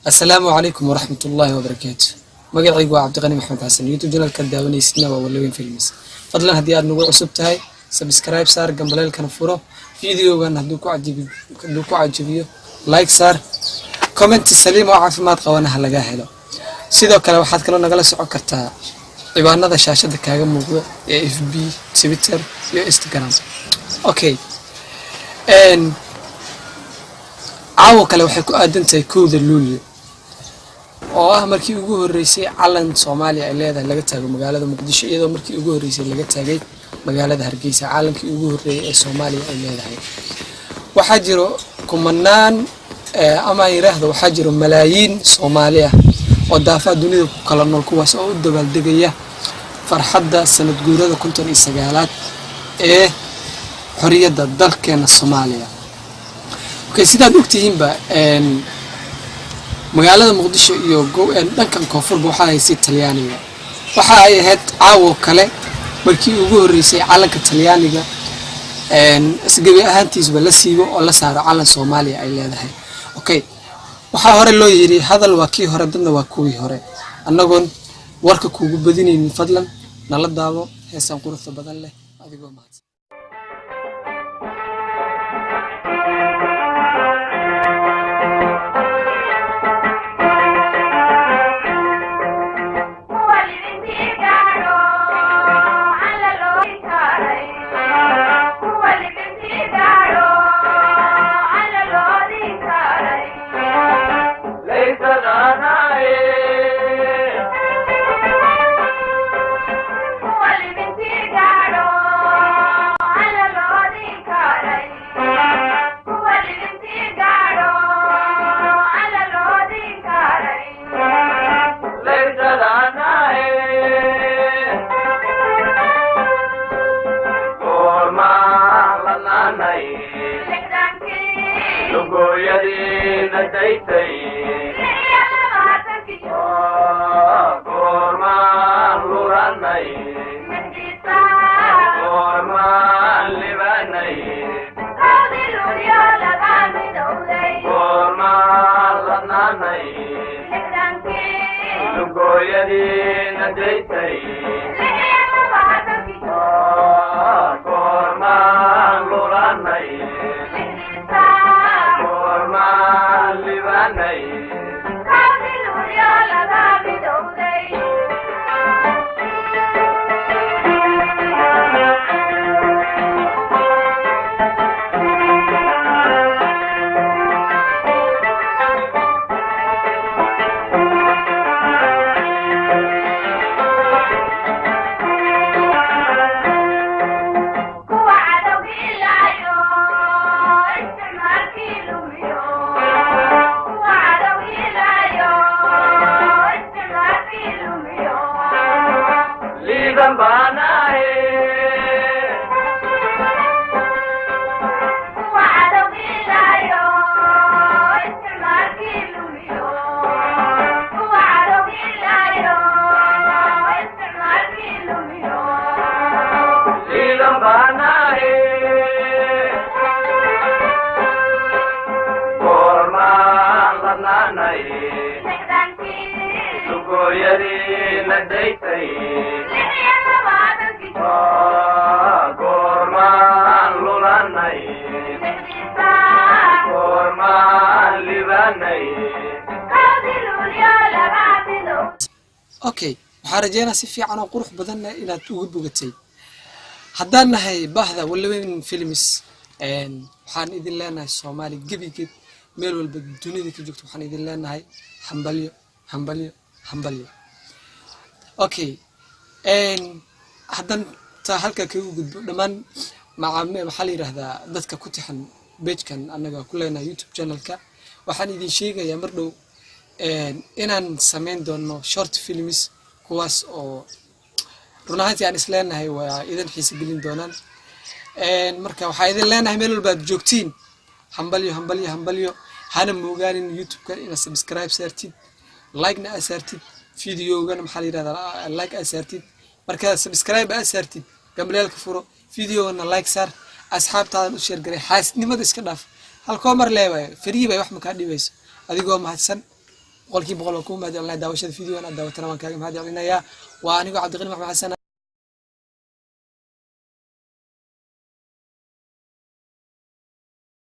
Assalaamu calaykum waraxmat ullaahi wabarakaatu. Magacaygu waa Cabdiqani Maxamed Xasan. YouTube channelka daawanaysidna waa Walaweyn Films. Fadlan, haddii aad nagu cusub tahay, subscribe saar, gambaleelkana furo. Videogan hadduu ku cajabiyo, like saar, comment saliim oo caafimaad qabana ha laga helo. Sidoo kale waxaad kaloo nagala socon kartaa ciwaanada shaashada kaaga muuqdo ee FB, Twitter iyo Instagram. Okay, caawo kale waxay ku aadan tahay 1da Luulyo, oo ah markii ugu horreysay calan Soomaaliya ay leedahay laga taago magaalada Muqdisho, iyadoo markii ugu horreysay laga taagay magaalada Hargeysa, calankii ugu horreeyay ee Soomaaliya ay leedahay. Waxaa jiro kumanaan, ama aan yiraahdo, waxaa jiro malaayiin Soomaali ah oo daafaha dunida ku kala nool, kuwaas oo u dabaaldegaya farxadda sanad guurada 59aad ee xorriyadda dalkeena Soomaaliya. Okay, sidaad ogtihiinba, magaalada Muqdisho iyo dhankan koonfurba waxaa haysay Talyaaniga. Waxa ay ahayd caawo kale markii ugu horreysay calanka Talyaaniga isgebi ahaantiisba la siibo oo la saaro calan Soomaaliya ay leedahay. Okay, waxaa hore loo yiri, hadal waa kii hore, dadna waa kuwii hore. Annagoon warka kuugu badinaynin, fadlan nala daawo heestan quruxda badan leh, adigoo mahadsan. Okay, waxaan rajeynaa si fiican oo qurux badanna inaad uga bogatay. Haddaan nahay bahda Walaweyn Films, waxaan idin leenahay, Soomaali gebigeed meel walba dunida ka joogto, waxaan idin leenahay hambalyo, hambalyo, hambalyo. Okay, haddaan taa halkaa kaga gudbo, dhammaan macaame, maxaa la yidhaahdaa, dadka ku tixan pagekan annaga ku leenahay YouTube channelka, waxaan idin sheegayaa mar dhow inaan samayn doono short films, kuwaas oo run ahaantii aan isleenahay waa idin xiise gelin doonaan. Marka waxaa idin leenahay, meel walba aad joogtiin, hambalyo, hambalyo, hambalyo. Hana moogaanin YouTube-ka inaad subscribe saartid, like-na aad saartid, videogana, maxaa la yirahdaa, like aad saartid. Markaad subscribe aad saartid, gambaleelka furo, videogana like saar, asxaabtaadan u share garay. Xaasidnimada iska dhaaf. Halkoo mar leewayo, free bay, wax makaa dhibayso. Adigoo mahadsan. 100% waan kuu mahad celinaya daawashada videogan aad daawatana, waan kaaga mahad celinayaa. Waa anigoo Cabdiqani Maxmed Xasan.